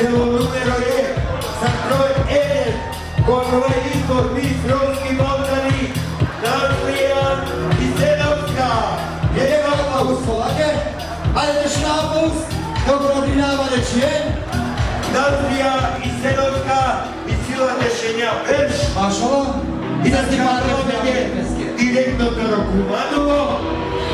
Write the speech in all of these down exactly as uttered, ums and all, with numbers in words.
Numero jedan, sa broj jedan, ko ovaj izbor Miss Romski Balkani, Nazlija Isenovska. Jedan aplauz, polake. Ajde, još jedan aplauz. Dobro, dinava reći je. Nazlija Isenovska, isi la dešenja berš. Mašala. I da se pare direktno taro Kumanovo,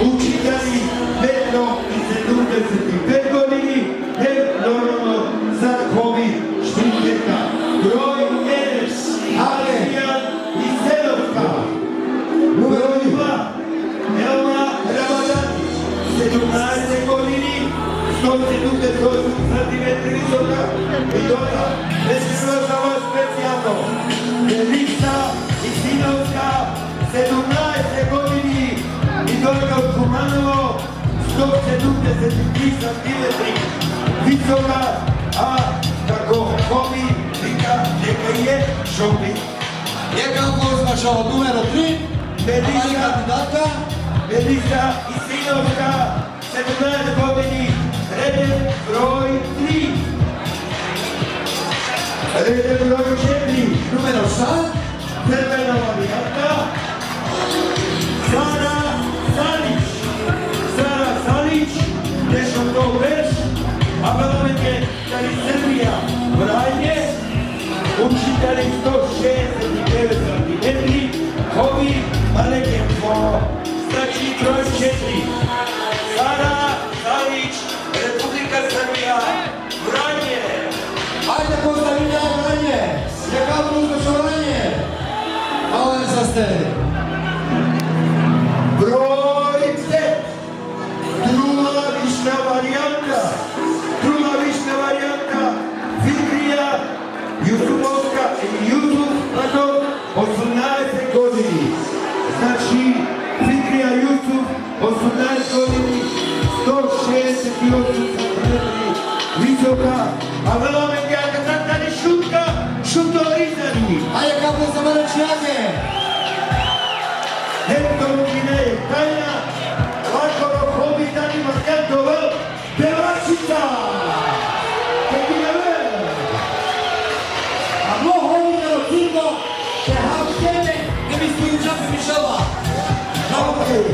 učitelji metro i sedumdeset i pet godini, hem normalno za hobi šprinterka. Broj jedan, Adrian Isenovka. Broj dva, Elma Ramadani, sedumnaeste godini, sto sedumdeset osam centimetri visoka. I dodam, već je bila za vas specijalno. Melisa Isinovska, sedumnaeste godini, i dodam, Kumanovo, sto sedumdeset tri centimetri visoka, a kako hobi, vika, neka je šopi. Jekh aplauz, mašala, numero tri. Melisa, kandidatka. Melisa Isinovska, sedumnaest godini, reden broj tri. Reden broj četiri. Numero štar. Crvena varijanta. Sara Salić. Sara Salić, dešoto berš, avela amenge tari Srbija, Vranje, učitelji sto šezdeset devet centimetri, hobi, maleke po, znači broj četiri. Sara Salić, Republika Srbija, Vranje. Ajde, pozdravite Vranje. Jekh aplauz za Vranje. Hvala za ste. Broj pet. Druga višna varijanta. Druga višna varijanta. Fikrija Jusufovska, Jusuf, pardon, osumnaeste godini. Znači, Fikrija Jusuf, osumnaeste godini, sto šezdeset osam centimetri visoka, avela amenge akate tari Šutka, Šuto Rizani. Ajde, kapo za Marač Jake. Hektor Kine je tajna, lakoro hobi tari Marjan Dovel, Bevačica. Kekine ve. A mo hobi taro Cirko, te hapsene, ne mi spujuča pe mišela. Okej.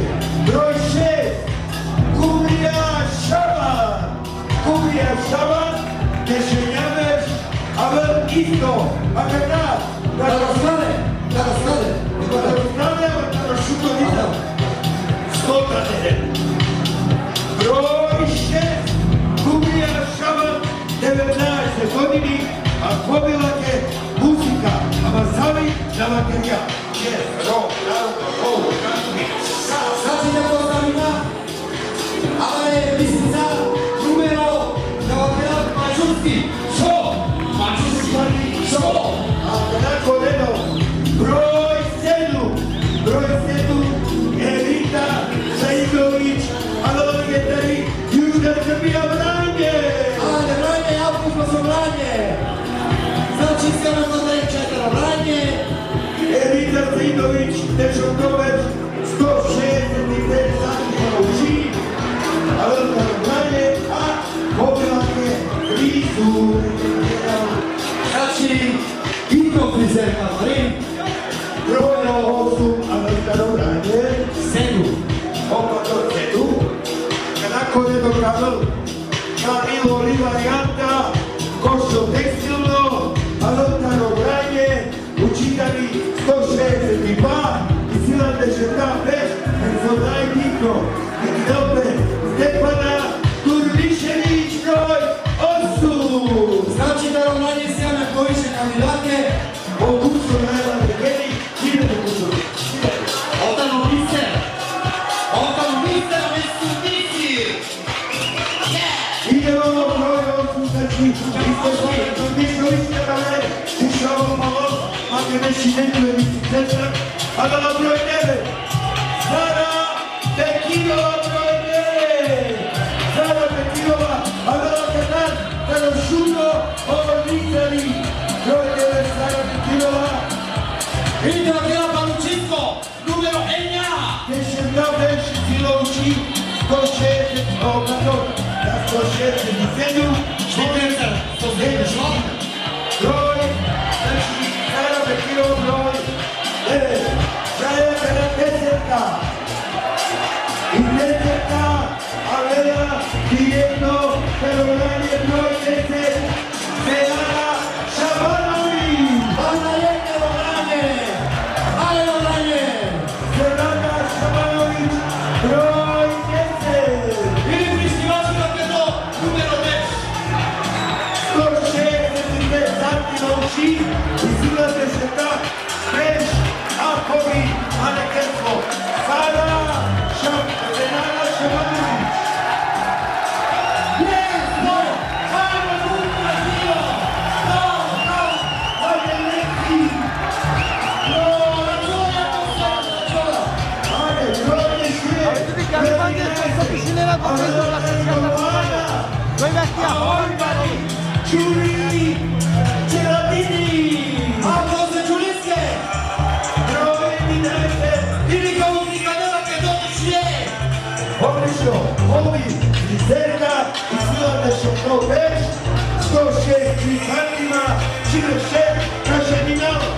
Broj šest. Kubrija Šaban. Kubrija Šaban, dešenja berš, avel isto akate. Taro Skale, taro Skale. Taro Skale, taro Šuto Rizani. Sto teren. Broj šest, Kubrija Šaban, devetnaeste godini, a hobi lake muzika, ama savi na vakerja. Jazz, rock, narodno, folk, country. Znači da pozdravina, ava je Misica numero, da vakerja, Mađurski. Šo? Mađurski. Šo? A nakon jedno, broj sedum, broj sedum, Evita Saidović, a na gitari, Južna Srbija, Vranje. Ajde, Vranje, ja pušno sam Vranje. Znači, sve na četiri Vranje. Evita Saidović, dešoto berš, sto šezdeset pet centimetri, a velika je, a pobila je blizu. Znači, hitno frizerka, Marin. Broj osum, a velika je Vranje. Sedum. Opa, to sedum. Kada kod je dokazal, Karilo li varijanta, košo tekstilno, a velika je Vranje. Učitelji sto šezdeset dva, isi la dešeta berš, em so daj dikno, Mikdelpe Stefana Turnišević, broj osum. Znači da ravnanje sjajna, poviše kandidate. Odlučno najla Geri, ide do kuću. Ostanu bister. Ostanu bister, već su bisti. Idemo, broj osum, znači, isto što je to, mi smo isto, ali više ovo malo, ako je nešto nekome bicikletar, a da broj devet, Sara Tekirova, broj devet, Sara Tekirova, a da Katar, kada šuto, ovo Nicari, broj devet, Sara Tekirova. Idemo, Gera Palučinsko. Numero enja. Dešeta berš, isi la uči sto šezdeset, o, pardon, da, sto šezdeset sedum. Sto šezdeset sedum. Đuri Čeratini. Aplauze Đurinske. Broj jedanaest. Ili kao nikada kad dođe. Odlično. Ovi Zerka i Svilate Šoknoveš. Sto šest Krikantima. Čime šest. Kaže Dinamo.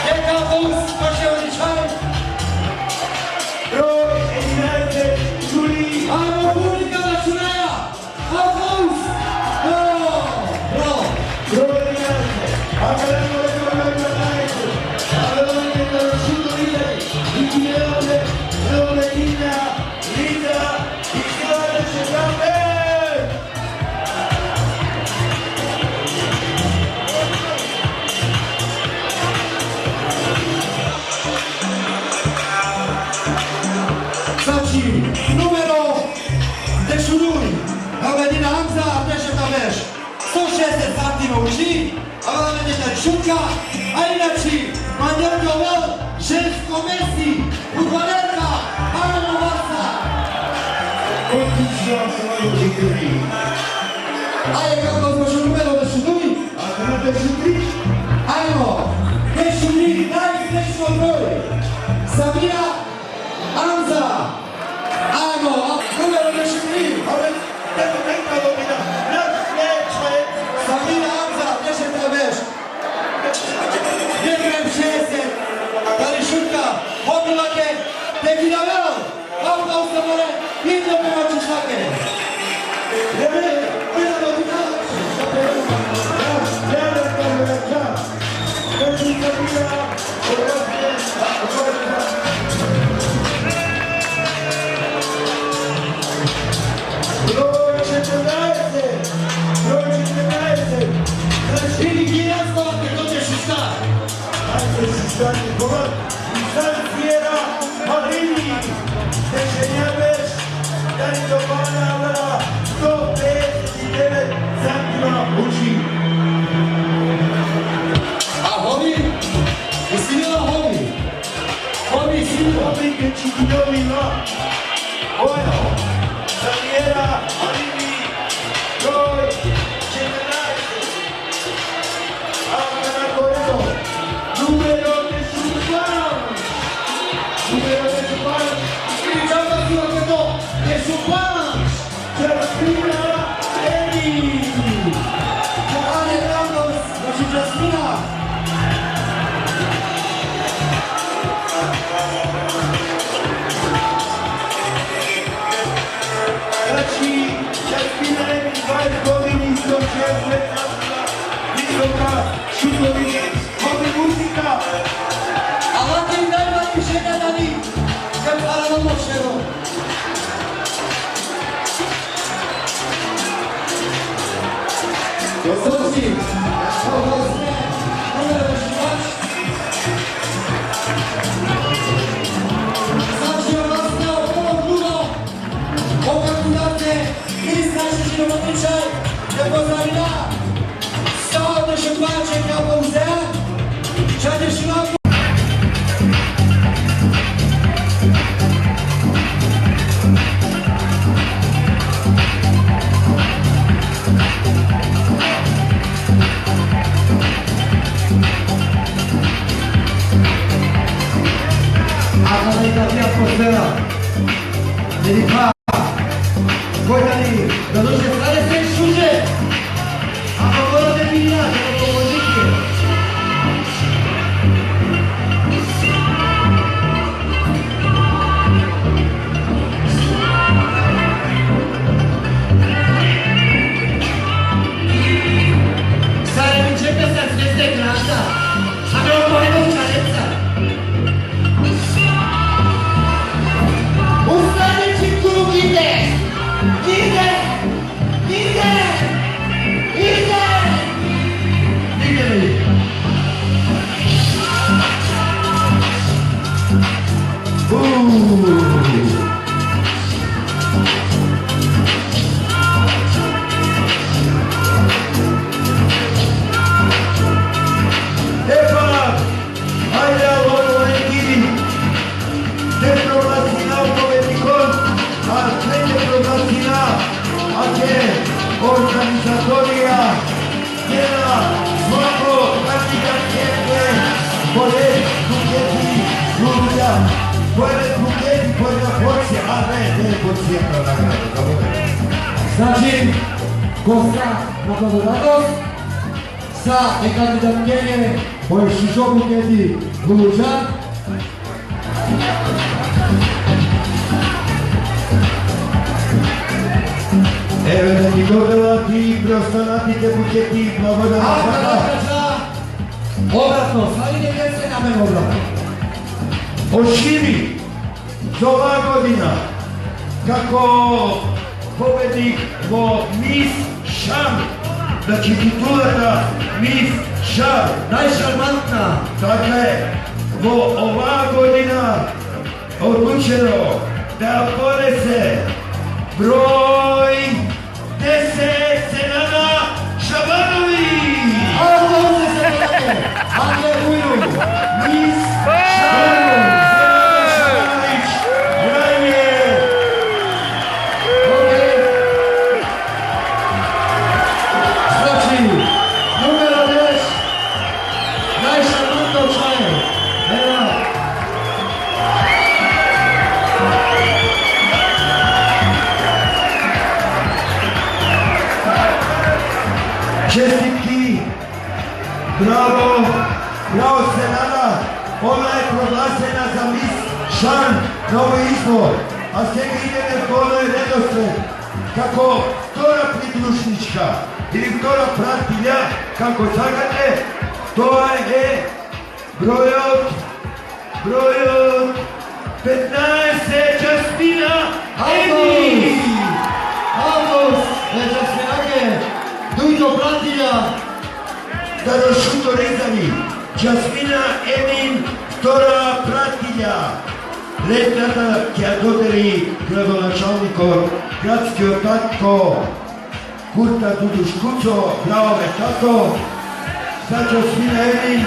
Neka plus, kaže Odičaj. Broj jedanaest. Đuri. Ajmo, publika računaja. Aplauz! Bravo! Bravo! Znači, numero dešuduj, Abedin Hamza, dešeta veš, sto šezdeset santima uči, a Abedin Šutka, a inači, Manjak Jovel, žensko Messi, fudbalerka, Ana Varsa. Odlično, Ana Varsa. Ajde, kako smo što numero dešuduj? Ana dešuduj. Ajmo, dešuduj, najsrećno broj. Samira Anza. Ajmo, numero dešuduj. Ove, teko, teko, dobina. Nasreće. Samira Anza, dešeta veš. Jekrem šeset. Dali Šutka, pobila te, te Gidaveo. Pauza, pauza, more. Idemo prema Češake. Broj četrnaest, broj četrnaest. Znači, ili gdje nastavak kad dođeš u stan? Ajde, Šuškani, Boban, i sad Sijera Marini, Dešenjabeš, Dani Dobana, Avela, sto pedeset devet santima uči. A Homi, isi li Homi? Homi, isi li? Homi, che ci dobila. Bueno, Saniera, Alimi, Roy, General, Alcana Coreno, numero de Supan, numero de Supan, Cristiano Ronaldo, de Supan. Jasmina Emi. Giovanni Ramos, znači Jasmina. Znači, Jasmina Emi, dvadeset godini, sto šezdeset, visoka, šutović, hobi muzika. A lakim daj mani žena da ni, kad paralamo šero. Atmosfera. Dedik, ha. Gojtani, da dođe strane se šuže. Ako mora da mi ja, da pomožite. Kategorija, njena svako kandidatkinje, pored buketi Luluđa, pored buketi, pored porcija, a ne, ne porcija kao nagrada, da bude. Znači, Kosta na blagodatnost, sa e kandidatkinje, pored šišo buketi Luluđa, Evo da ti dobila ti prosto na ti te buketi, blagodatno. Obratno, sa ide se na mene obratno. Ošimi, za ova godina, kako pobednik vo Miss Šar, znači titulata Miss Šar. Najšarmantna. Dakle, vo ova godina odlučeno da ponese broj deset Senana Šabanović. Aplauze Senane, Ante Ujru, Miss Šar, Senana Šabanović, Vranje. Ok. Znači, numero deset, najšarmantno čaje. Evo. Čestitki. Bravo. Bravo, Senana. Ona je proglasena za Miss Šar, novi izbor. A sljedeći idemo po onoj redosled. Kako vtora pridružnička ili vtora pratilja, kako sagate, to je broj od, broj od petnaest, Jasmina Aplauz! Emi. Aplauz, e, Jasminake, dujto pratilja. Darošuto rezani, Jasmina Emin, vtora pratilja. Letnata kja dodeli gradonačalniko gradski otatko, Kurta Duduškuco, bravo me tato, za Jasmina Emin.